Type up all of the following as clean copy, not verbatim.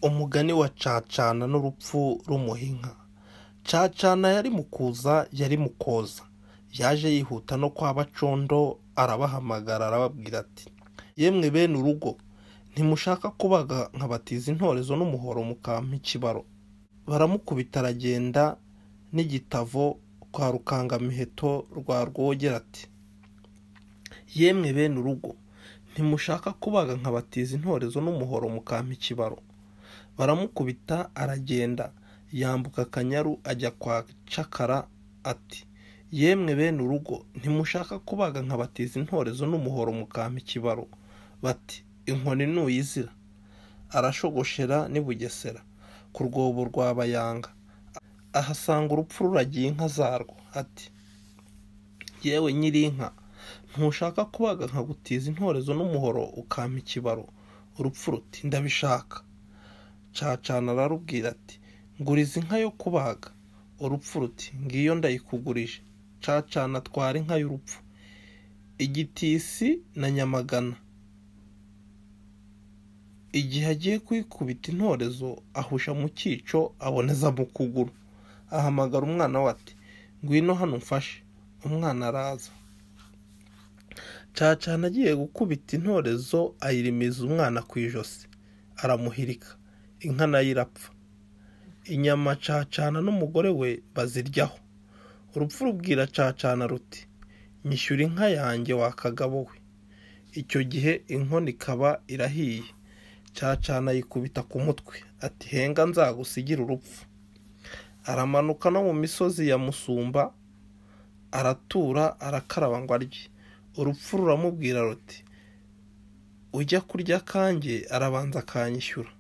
Umugani wa Cacana n'urupfu rumuha inka. Cacana yari mu kuza, yari mu koza. Yaje yihuta no kwa Bacondo, arabahamagara arababwira ati: "Yemwe bene urugo, ntimushaka kubaga nkabatiza intorezo n'umuhoro mukampa ikibaro?" Baramukubita aragenda n'igitavo kwa Rukangamiheto rwa Rwogera ati: "Yemwe bene urugo, ntimushaka kubaga nkabatiza intorezo n'umuhoro mukampa ikibaro?" Baramukubita aragenda, yambuka Akanyaru ajya kwa Cakara ati: "Yemwe bene urugo, ntimushaka kubaga nkabatiza intorezo n'umuhoro mukampa ikibaro?" Bati: "Inkoni ntuyizira." Arashogoshera n'i Bugesera ku rwobo rwa Bayanga, ahasanga urupfu ruragiye inka zarwo ati: "Yewe nyir'inka, ntushaka kubaga nkagutiza intorezo n'umuhoro ukampa ikibaro?" Urupfu ruti: "Ndabishaka." Cacana ararubwira ati: "Nguriza inka yo kubaga." Urupfu ruti: "Ngiyo ndayikugurije." Cacana atwara inka y'urupfu Igitisi na Nyamagana. Igihe agiye kuyikubita intorezo, ahusha mu cyico aboneza mu kuguru. Ahamagara umwana we ati: "Ngwino hano umfashe." Umwana araza. Cacana agiye gukubita intorezo ayirimiza umwana ku ijosi, aramuhirika, inka nayo irapfa. Inyama Cacana n'umugore we baziryaho. Urupfu rubwira Cacana ruti: "Nyishyura inka yanjye wa kagabo we." Icyo gihe inkono ikaba irahiye. Cacana ayikubita ku mutwe ati: "Henga nzagusigire urupfu." Aramanuka no mu misozi ya Musumba, aratura arakaraba ngo arye. Urupfu ruramubwira ruti: "Ujya kurya akanjye arabanza akanyishyura."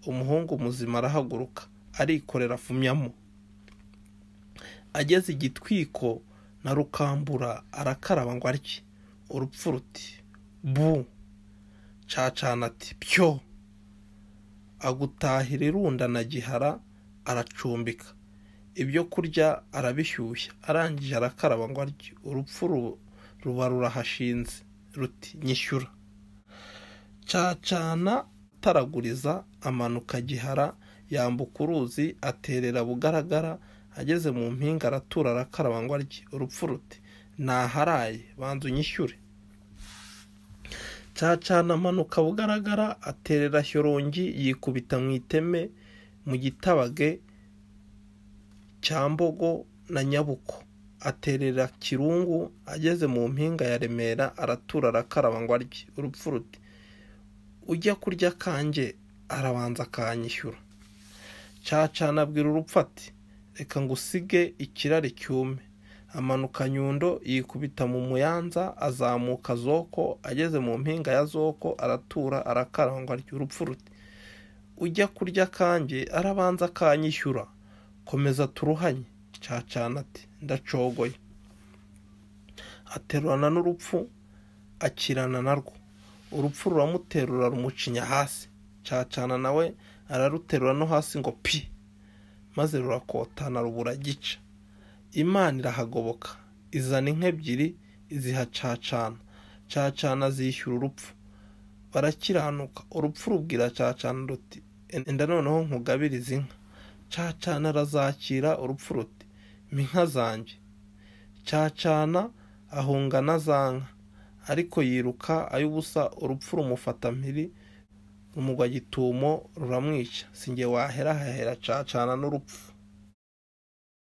Umuhungu muzima arahaguruka arikorera afumyamo. Ageze igitwiko na Rukambura arakaraba ngo arye. Urupfu ruti: "Bu." Cacana ati: "Pyo." Agutahira irunda na Gihara aracumbika. Ibyo kurya arabishyushya, arangije arakaraba ngo arye. Urupfu ruba rurahashinze ruti: "Nyishyura." Cacana ataraguriza amanuka Gihara, yambuka uruzi aterera Bugaragara, ageze mu mpinga aratura arakaraba ngo arye. Urupfu ruti: "Naharaye, banza unyishyure." Cacana amanuka Bugaragara aterera Shyorongi, yikubita mu iteme mu Gitabage cya Mbogo na Nyabuko, aterera Kirungu, ageze mu mpinga ya Remera aratura arakaraba ngo arye. Urupfu ruti: "Ujya kurya akanjye arabanza akanyishyura." Cacana abwira urupfu ati: "Reka ngusige ikirare cyume." Amanuka Nyundo yikubita mu Muyanza, azamuka Zoko, ageze mu mpinga ya Zoko aratura arakaraba ngo arye. Urupfu ruti: "Ujya kurya akanjye arabanza akanyishyura, komeza turuhanye." Cacana ati: "Ndacogoye." Aterurana n'urupfu akirana narwo. Urupfu ruramuterura rumucinya hasi. Cacana nawe araruterura no hasi ngo pi, maze rurakotana rubura gica. Imana irahagoboka izana inka ebyiri iziha Cacana. Cacana azishyura urupfu, barakiranuka. Urupfu rubwira Cacana ruti: "Enda noneho nkugabirize inka." Cacana arazakira. Urupfu ruti: "Mpa inka zanjye." Cacana ahunga na za nka, ariko yiruka ay'ubusa. Urupfu rumufata mpiri rumugwa gitumo ruramwica. Si jye wahera hahera Cacana n'urupfu.